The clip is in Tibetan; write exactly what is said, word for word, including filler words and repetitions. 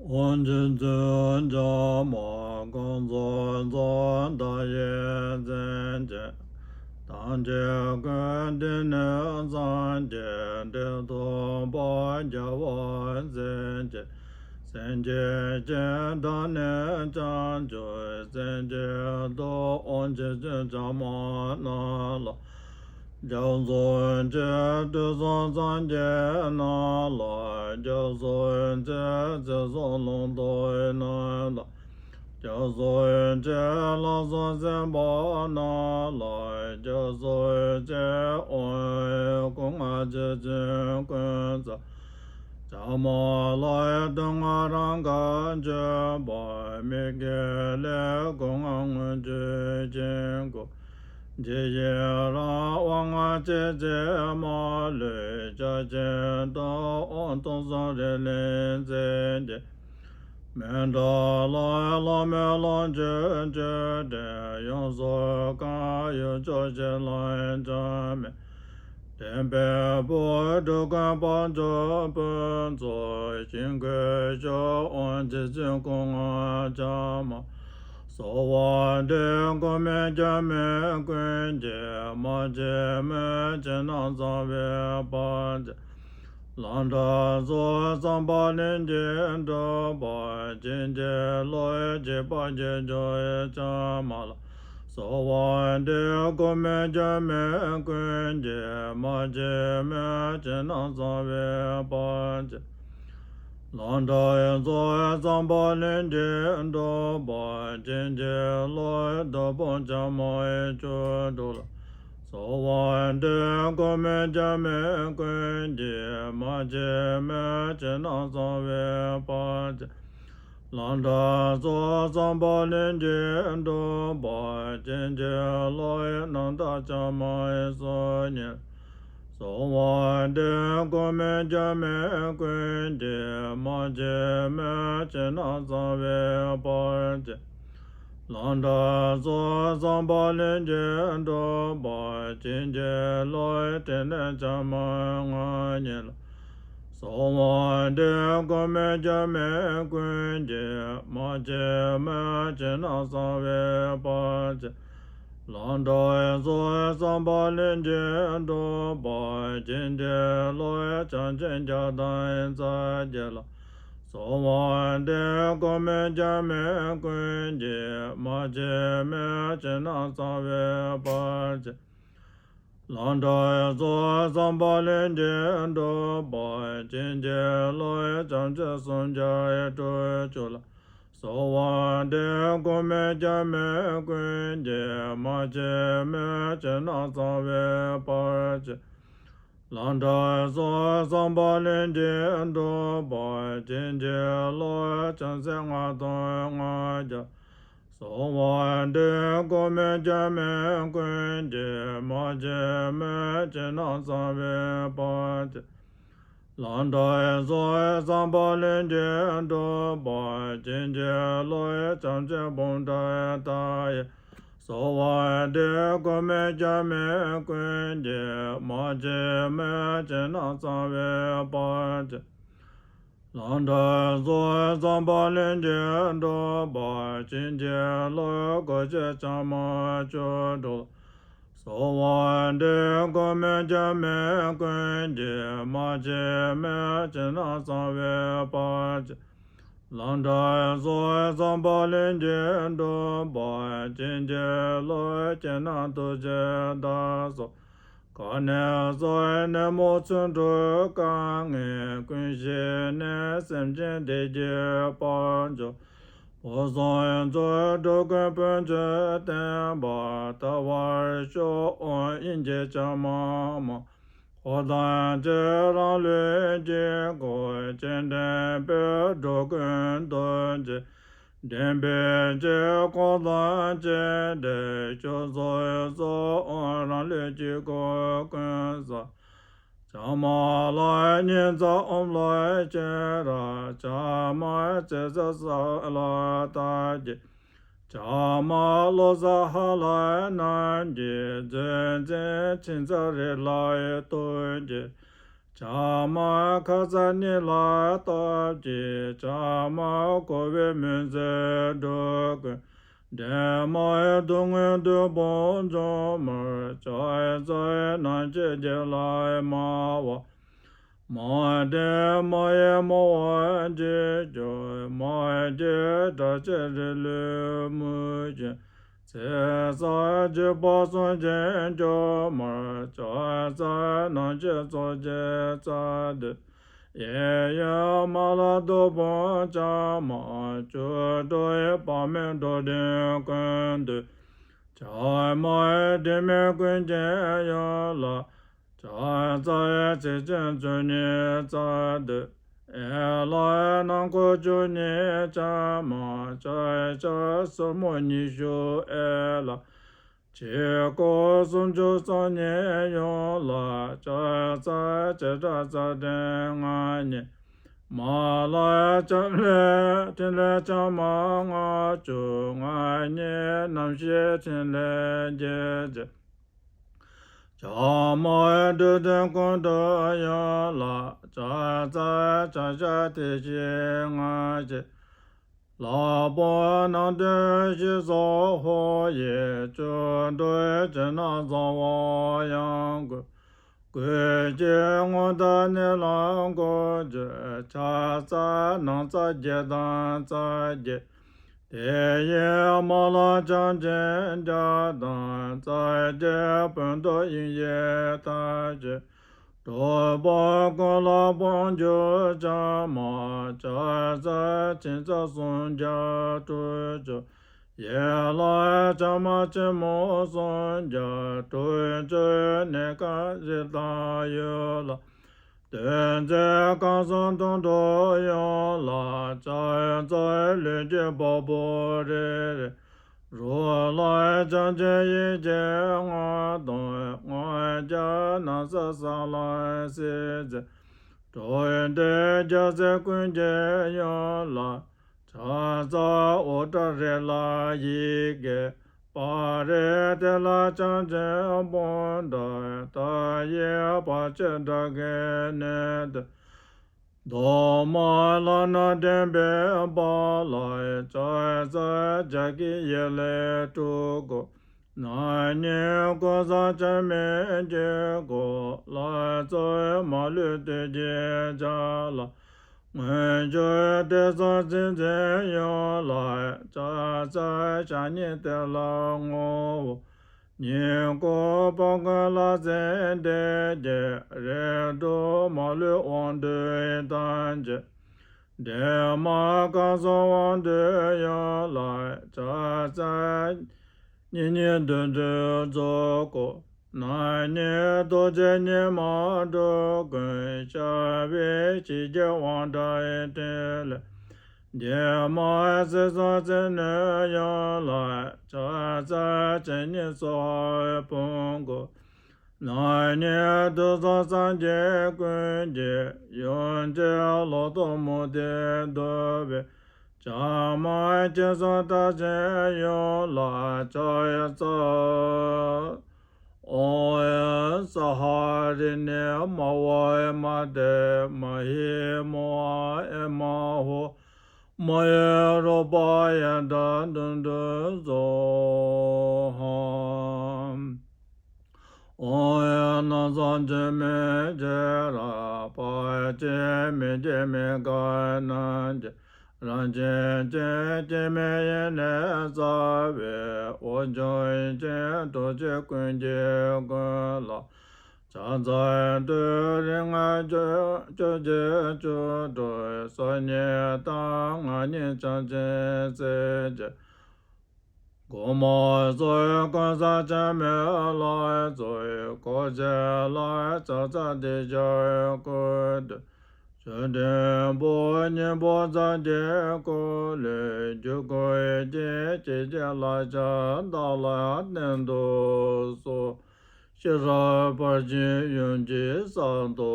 དབང་ཕྱུག་ཚུལ་འཆང་མ། གང་ཚོགས་ཚོགས་བདག་ཡི་མཚན་ཅན། ཐམས་ཅད་ཀུན་འདི་ནས་སངས་རྒྱས། གྲིབ་ཐོབ་པ་རྒྱལ་བ་སྲས་ཀྱི། སེམས་ཅན་སྤྱི་དང་ནི་བྱང་ཆུབ་སེམས་ཅན་དུ། དབང་ཕྱུག་ཚུལ་འཆང་མ་རྣམས་ལ། སྐྱབས་སུ་མཆི། དུས་གསུམ་སངས་རྒྱས་རྣམས་ལ། སྐྱབས་སུ་མཆི། ཚེ་སྲོག་ལོངས་སྤྱོད་རྣམས་ལ། སྐྱབས་སུ་མཆི། ལྷ་སྲུང་སེམས་དཔའ་རྣམས་ལ། སྐྱབས་སུ་མཆི། སྐུ་ལྔ་རྗེ་བཙུན་ཀུན་བཟང་། བྱམས་པ་ལྷ་ཡི་སྡུག་བསྔལ་རང་གར་གྱུར་པ། མི་དགེ་ལས་སྒོ་ལྔ་མངོན་གྱུར་ཅན་སྐུ། ཇི་ཡི་རང་དབང་ལྔ་ཆེ་ཆེ་མ་ལུས། རྒྱ་ཆེན་དུ་དབང་སྟོང་གསུམ་རིགས་གླིང་མཛེས་ཀྱི། མི་འབྲལ་ལྷ་ཡི་ལྷ་མོས་ལོངས་སྤྱོད་སྤྱོད་དེ། ཡོངས་སུ་གང་ཡུལ་ཕྱོགས་བཞི་ལ་འཆམ་མེད། དེ་འབྲས་བུ་འགྲོ་ཀུན་དཔལ་འབྱོར་ཕུན་ཚོགས་ཤིང་། གོས་ཆོག་དབང་ཆེ་ཆེན་སྐུ་ལྔ་འཆང་མ། གསོལ་བ་འདེབས་གོང་མའི་རྒྱ་མི་ཀུན་གྱི། མ་སྐྱེས་མི་བྱེད་ནང་གསང་བའི་བར་ཆད། ལན་གྲངས་སོགས་བསམ་པ་ལྷུན་གྱིས་འགྲུབ་པ། བྱིན་གྱིས་རློབས་བྱིས་པ་རྒྱས་གྱུར་འཆང་མ་ལ། གསོལ་བ་འདེབས་གོང་མའི་རྒྱ་མི་ཀུན་གྱི། མ་སྐྱེས་མི་བྱེད་ནང་གསང་བའི་བར་ཆད། ལན་གྲངས་སོགས་བསམ་པ་ལྷུན་གྱིས་འགྲུབ་པ། བྱིན་གྱིས་རློབས་བདུད་དཔུང་ཆ་མ་ཡི་བཅུ་དྲུག་ལ། གསོལ་བ་འདེབས་གོང་མའི་རྒྱ་མི་ཀུན་གྱི། མ་སྐྱེས་མི་བྱེད་ནང་གསང་བའི་བར་ཆད། ལན་གྲངས་སོགས་བསམ་པ་ལྷུན་གྱིས་འགྲུབ་པ། བྱིན་གྱིས་རློབས་རྣམ་དག་ཕྱག་མ་ཡི་སོ་གཉིས། གསོལ་བ་འདེབས་གོང་མའི་རྒྱ་མི་ཀུན་གྱི། མ་སྐྱེས་མི་བྱེད་ནང་གསང་བའི་བར་ཆད། ལན་གྲངས་སོགས་བསམ་པ་ལྷུན་གྱིས་འགྲུབ་པ། བྱིན་གྱིས་རློབས་ཕྲིན་ལས་ཕྱག་མ་ལྔ་གཉིས་ལ། གསོལ་བ་འདེབས་གོང་མའི་རྒྱ་མི་ཀུན་གྱི། མ་སྐྱེས་མི་བྱེད་ནང་གསང་བའི་བར་ཆད། ལན་གྲངས་སོགས་བསམ་པ་ལྷུན་གྱིས་འགྲུབ་པ། བྱིན་གྱིས་རློབས་བྱང་ཆུབ་རྒྱལ་དང་ས་སྐྱ་ལ། གསོལ་བ་འདེབས་གོང་མའི་རྒྱ་མི་ཀུན་གྱི། མ་སྐྱེས་མི་བྱེད་ནང་གསང་བའི་བར་ཆད། ལན་གྲངས་སོགས་བསམ་པ་ལྷུན་གྱིས་འགྲུབ་པ། བྱིན་གྱིས་རློབས་བྱང་ཆུབ་སེམས་རྒྱ་ཡི་དྲུག་ཅུ་ལ། གསོལ་བ་འདེབས་གོང་མའི་རྒྱ་མི་ཀུན་གྱི། མ་སྐྱེས་མི་བྱེད་ནང་གསང་བའི་བར་ཆད། ལན་གྲངས་སོགས་བསམ་པ་ལྷུན་གྱིས་འགྲུབ་པ། བྱིན་གྱིས་རློབས་བྱང་སེམས་ལྔ་སྟོང་ལྔ་བརྒྱ། གསོལ་བ་འདེབས་གོང་མའི་རྒྱ་མི་ཀུན་གྱི། མ་སྐྱེས་མི་བྱེད་ནང་གསང་བའི་བར་ཆད། ལན་གྲངས་སོགས་བསམ་པ་ལྷུན་གྱིས་འགྲུབ་པ། བྱིན་གྱིས་རློབས་བྱང་ཆུབ་བུམ་ཐང་མཐའ་ཡས། གསོལ་བ་འདེབས་གོང་མའི་རྒྱ་མི་ཀུན་གྱི། མ་སྐྱེས་མི་བྱེད་ནང་གསང་བའི་བར་ཆད། ལན་གྲངས་སོགས་བསམ་པ་ལྷུན་གྱིས་འགྲུབ་པ། བྱིན་གྱིས་རློབས་སྒོ་ཕྱེ་ཕྱག་མ་བཅུ་དྲུག་ལ། གསོལ་བ་འདེབས་གོང་མའི་རྒྱ་མི་ཀུན་གྱི། མ་སྐྱེས་མི་བྱེད་ནང་གསང་བའི་བར་ཆད། ལན་གྲངས་སོགས་བསམ་པ་ལྷུན་གྱིས་འགྲུབ་པ། བྱིན་གྱིས་རློབས་སྤྱན་དྲངས་ཐུགས་རྗེའི་བདག་སོགས། ག་ནས་སུ་ནད་མུག་མཚོན་འཁྲུགས་དཀའ་ངལ་ཀུན་ཞི་ནས། སེམས་ཅན་བདེ་སྐྱིད་དཔལ་འབྱོར་བོད་སོགས་ཡོངས་རྫོགས། འགྲོ་ཀུན་ཕན་ཕྱིར་བསྟན་པ་དར་བར་ཤོག། ཨོཾ་དབྱིན་ཇི་ཕྱག་མ་མ། འཁོར་དང་བཅས་རང་ལུས་དཀྱིལ་འཁོར། སྤྱན་འདྲེན་པས་འགྲོ་ཀུན་ཐུགས་རྗེས་དྲན་པའི་ཕྱིར། འཁོར་དང་བཅས་ཏེ་སྤྱན་རས་གཟིགས་སུ། ཨོཾ་རང་ལུས་དཀྱིལ་འཁོར་ཀུན་བསངས། བྱམས་པ་ལྷ་ཡི་ཉི་ཚེ་ཨོཾ་ལོ་ཀྱེ་ར། བྱམས་པ་ཙི་ཙི་ས་ལ་བཏགས་ཀྱི། བྱམས་པ་བློ་གསལ་ཧ་ལམ་རྣམས་ཀྱི། མཛོད་འཛིན་ཕྱག་འཚལ་རི་ལ་ཡི་ཐུགས་ཀྱི། བྱམས་མ་ཁ་ཙ་ནི་ལ་བཏབ་ཀྱིས། བྱམས་མ་འཁོར་བའི་མུན་སེལ་འགྲོ་ཀུན། འདྲེན་མ་སྡུག་བསྔལ་བདུན་པོ་འཇོམས་མར། ཕྱག་འཚལ་ནམ་མཁའི་རྒྱལ་སླར་སྨྲ་བ། མ་འདྲེས་མ་ཡིན་སྨྲ་བར་བྱེད་ཅིང་། མ་སྐྱེས་དགྲ་བཅོམ་རིགས་ལུས་མུན་བྱེད། ཚེ་གསུམ་འཇིགས་པ་གསུམ་གྱིས་འཇོམས་མར། ཕྱག་འཚལ་ནམ་མཁའི་ཚོགས་ཀྱི་རྩ་བྲིས། གཡས་གཡོན་མ་ལ་སྟོབས་དཔུང་བཅས་མ། བཅུ་དྲུག་དཔག་མེད་འགྲོ་དོན་ཀུན་འདུལ། བྱམས་མ་དྲི་མེད་ཀུན་གྱི་ཡུམ་ལ། ཕྱག་འཚལ་ཚིགས་བཅད་བཅུ་གཉིས་རྩ་བྲིས། གཡས་ལ་ནམ་མཁའ་བཅུ་གཉིས་བཅས་མ། ཕྱག་རྒྱ་སོར་མོ་ཉི་ཤུ་གཡས་ལ། ཕྱི་སྐོར་སུམ་ཅུ་སོ་གཉིས་ཡུམ་ལ། ཕྱག་འཚལ་བྱེ་བྲག་ཕྲག་བདུན་ལྔ་བརྙེས། མ་ལ་ཕྱག་ལེན་ཕྲིན་ལས་བཅས་མ་ལྔ་བཅུ་ང་བརྙེས། རྣམ་ཤེས་ཕྲིན་ལས་རྒྱས་བྱེད། བྱམས་མ་འགྲོ་དོན་ཀུན་འདུལ་ཡུམ་ལ། ཕྱག་འཚལ་ཕྱག་རྒྱ་ཐིག་བཞི་ལྔ་བརྒྱ། ལྷག་པར་རྣམ་ཐོས་ཞེས་སོགས་ཧོ་ཡིས། བཅུ་དྲུག་ཕྱི་ནང་གསང་བ་ཡང་བསྐུལ། སྐུ་སྐྱེ་དངོས་བདག་ཉིད་ལ་འགོད་ཅིང་། ཕྱག་འཚལ་ནམ་མཁའ་བརྒྱད་དང་རྩ་བརྒྱད། དེ་ཡི་མ་ལ་བྱང་ཆུབ་རྒྱལ་དང་། རྩ་བརྒྱད་བོད་མདོ་དབྱིངས་ཡིག་ཐམས་ཅད། གྲུབ་པ་ཀུན་ལ་དཔལ་གྱུར་བྱམས་མ། ཕྱག་འཚལ་ཕྱིན་ཆད་སུམ་བརྒྱ་དྲུག་ཅུ། ཡན་ལག་བྱམས་མ་ཆེན་མོ་སུམ་བརྒྱ་དྲུག་ཅུ། གནས་སྐབས་གཞི་དང་ཡུལ་ལ། དོན་མཛད་སྐབས་སུ་དོན་གྲུབ་ཡུམ་ལ། ཕྱག་འཚལ་ལུས་ཀྱི་བ་སྤུ་རེ་རེ། རོ་ལངས་བྱང་ཆུབ་ཡེ་ཤེས་ངང་དང་། ལྔ་བརྒྱ་ན་བཟའ་ས་ལ་སྲིད་རྩེ། དྲུག་སྡེ་རྒྱལ་སྲས་ཀུན་གྱི་ཡུམ་ལ། ཕྱག་འཚལ་འོད་འདྲ་རི་ལ་ཡི་གེ། པར་རིས་དེ་ལ་བྱང་ཆུབ་སྤངས་འདྲ། མཐའ་ཡས་བར་ཆད་དགྲ་བགེགས་ནད་དུ། གདོད་མ་ལ་ནི་འདྲེན་པའི་དཔལ་ལ། ཕྱག་འཚལ་བྱ་རྒོད་ཡི་ལས་སྤྲུལ་སྐུ། ནག་ཉེས་ཀུན་བསལ་སྤྱན་མིག་གི་སྒོ། ལྷ་ཚོགས་མ་ལུས་བཏུལ་གྱིས་ཕྱག་ལ། མངོན་སྤྱོད་དེ་སོགས་སེམས་ཅན་ཡོངས་ལ། ཕྱག་འཚལ་ཕྱག་ཉིད་དེ་ལ་བསྔོ་བ། ཉེར་དགུ་བོ་གོས་ལ་སེར་ལྡེམ་གྱི། རིགས་དྲུག་མ་ལུས་དབང་སྡུད་ཐམས་ཅད། འདྲེན་མ་སྐབས་སུ་དབང་སྡུད་ཡུམ་ལ། ཕྱག་འཚལ་སྙིང་ཉེ་འདུ་འཕྲོད་རྫོགས་སྐུ། ནག་ཉེས་གདུག་ཅན་ཉི་མ་དྲུག་ཀུན། ཤར་བའི་ཞི་རྒྱས་དབང་དྲག་ཕྲིན་ལས། འདྲེན་མ་སྲིད་གསུམ་ཚེ་ནུས་ཡུམ་ལ། ཕྱག་འཚལ་སྤྱན་ནི་སྭཱ་ཧཱ་ཕུང་ཁུ། ནག་ཉེས་དུག་གསུམ་སངས་རྒྱས་ཀུན་གྱི། ཡུམ་གྱི་ལོ་ཏོག་མུ་སྟེགས་འདུལ་བའི། བྱམས་མ་སྤྱན་གསུམ་མཐར་ཕྱིན་ཡུམ་ལ། ཕྱག་འཚལ། ཨོཾ་ས་ཧ་རི་ནི་མ་ཝ་ཨེ་མ་དེ་མ་ཧི་མོ་ཨ་ཨེ་མ་ཧོ། མ་ཡེ་རོ་པ་ཡེ་ཏ་དུན་དུན་སྭཱ་ཧཱ། ཨོཾ་ཡེ་ན་སངས་རྒྱས་མི་མཇལ་ར། བར་ཆད་མི་སྐྱེ་མི་འགག་རྣམས་ཀྱི། རང་བཞིན་གྱིས་སྐྱེ་མེད་ཡེ་ནས་འཆར་བའི། འོག་འབྱུང་གི་གྲོགས་བྱེད་ཀུན་གྱི་མགོན་ལ། ཕྱག་འཚལ་ཏེ་རིགས་ལྔ་བཅུ་བཅུ་གཅིག་བཅུ་དྲུག་སོ་གཉིས་དང་ང་གཉིས་བྱང་ཆུབ་སེམས་ཀྱི། གོང་མ་སོགས་ཀུན་བསལ་སྤྱན་མིག་ལ་སོགས། འཁོར་བཅས་ལ་ཕྱག་འཚལ་དེ་ཕྱིར་བསྐུལ་ཏེ། ཆོས་ཀྱི་ཕོ་ཉི་མ་ཟླ་གཅིག་སྐུ་ལས་རྒྱུད་བསྐུལ་གྱིས། སྐྱེ་རྒ་ན་འཆིའི་ནད་ལས་བདག་ལ་བརྟན་དུ་གསོལ། ཤེས་རབ་དཔལ་གྱི་ཡུམ་གྱི་ས་རྡོ།